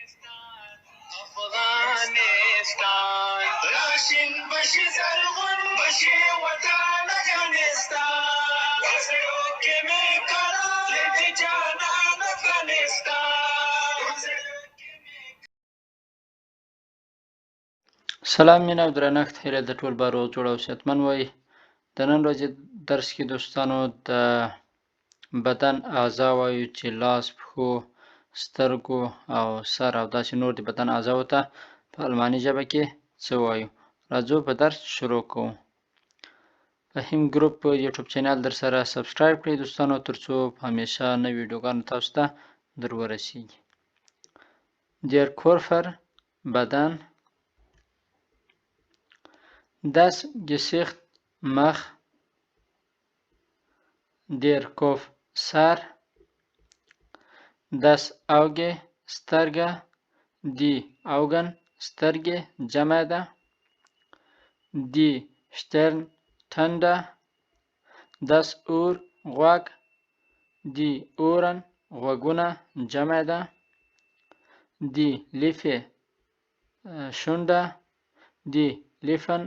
افغانستان راشین بشي زرغون بشي وطن افغانستان زړه کې مې قرار دې جانان افغانستان. سلام مینه او درنښت، هیله د ټول به روغ جوړ او صحتمند وای. د نن ورځې درس کې دوستانو د بدن اعضا وایو چې لاس، پښو، سترګو او سر او داسې نور د بدن اعضاو ته په الماني ژبه کې څه وایو. راځو په درس شروع کوو. فهیم ګروپ یوټیوب چینل در سره subscribe کړئ دوستانو، ترڅو په همیشه نوې ویډیوګانو تاسو ته در ورسیږي. Der Körper بدن، das Gesicht مخ، der Kopf سر، das Auge سترګه، die Augen سترګې جمع ده، die Stirn ټنډه، das Ohr غوږ، die Ohren غوږونه جمع ده، die Lippe شونډه، die Lippen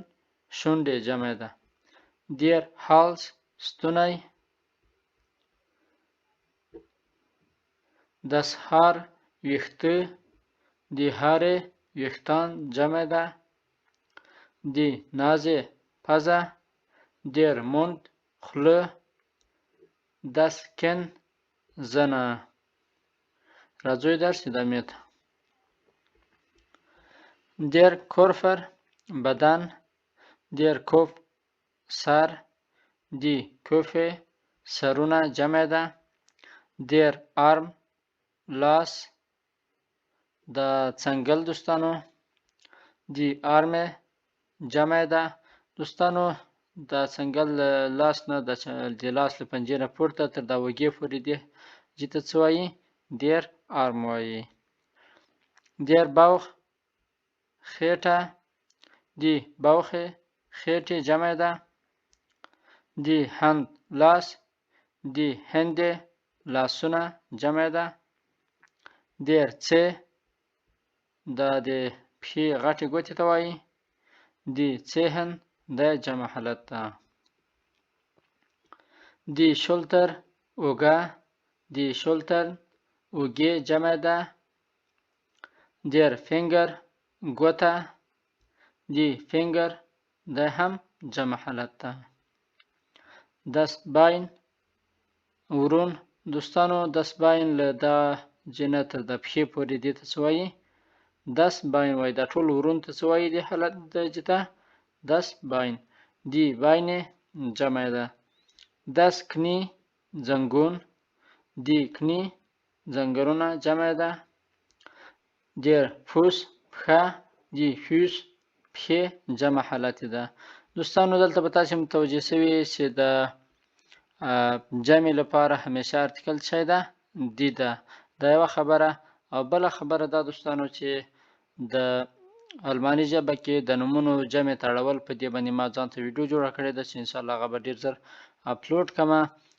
شونډې جمع ده، der Hals ستونی، das Haar ویښته، die Haare ویښتان جمع ده، die Nase پزه، der Mund خوله، das Kinn زنه. راځئ درس ادامې ته. Der Körper بدن، der Kopf سر، die Köpfe سرونه جمع ده، der Arm لاس، د څنګل دوستانو، die Arme جمع ده. دوستانو د څنګل لاس نه د لاس له پنجې نه پورته تر دا وږې پورې دي جې ته څه وایي؟ Der Arm وایي. Der Bauch خېټه، die Bäuche خېټې جمع ده، die Hand لاس، die Hände لاسونه جمع ده، der Zeh دا د پښې غټې ګوتې ته وایي، die Zehen د جمع حالت ده، die Schulter اوږه، die Schultern اوږې جمع ده، der Finger ګوته، die Finger د هم جمع حالت ده، das Bein ورون. دوستانو das Bein له دا جنه تر د پښې پورې دې ته څه وایي؟ das Bein وایي. دا ټول ورون ته څه وایي دې حالت د جته؟ das Bein. die Beine جمع ده، das Knie زنګون، die Knie ځنګرونه جمع ده، der Fuß پښه، die Füße پښې جمع حالت ده. دوستانو دلته به تاسې متوجه شوي چې د جمع لپاره همیشه Artikel څه ده؟ die ده. دا یوه خبره. او بله خبره دا دوستانو چې د الماني ژبه کې د نومونو جمع ته اړول، په دې باندې ما ځان ته ویډیو جوړه کړې ده چې انشاءالله هغه به ډېر زر اپلوډ کړم.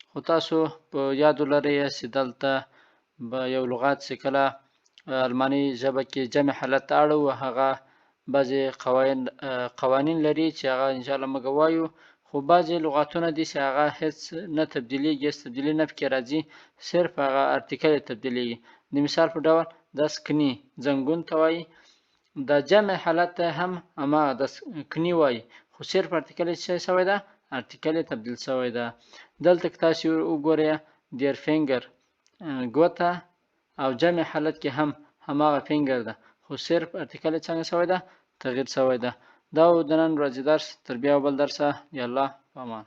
خو تاسو په یاد ولرئ چې دلته به یو لغات چې کله الماني ژبه کې جمع حالت ته اړوو هغه بعضې قوانین لري چې هغه انشاءالله موږ وایو. خو بعضې لغاتونه دي چې هغه هیڅ نه تبدیلیږي، هیڅ تبدیلي نه پکې راځي، صرف هغه Artikel یې تبدیلیږي. د مثال په ډول das Knie ځنګون ته وایي، د جمع حالت ته هم هماغه das Knie وایي، خو صرف Artikel یې څه شوی ده؟ Artikel یې تبدیل شوی ده. دلته که تاسې وګورئ der Finger ګوته او جمع حالت کې هم هماغه Finger ده، خو صرف Artikel یې څنګه شوی ده؟ تغییر شوی ده. دا و د نن ورځې درس. تر بیا بل درسه، یا الله په امان.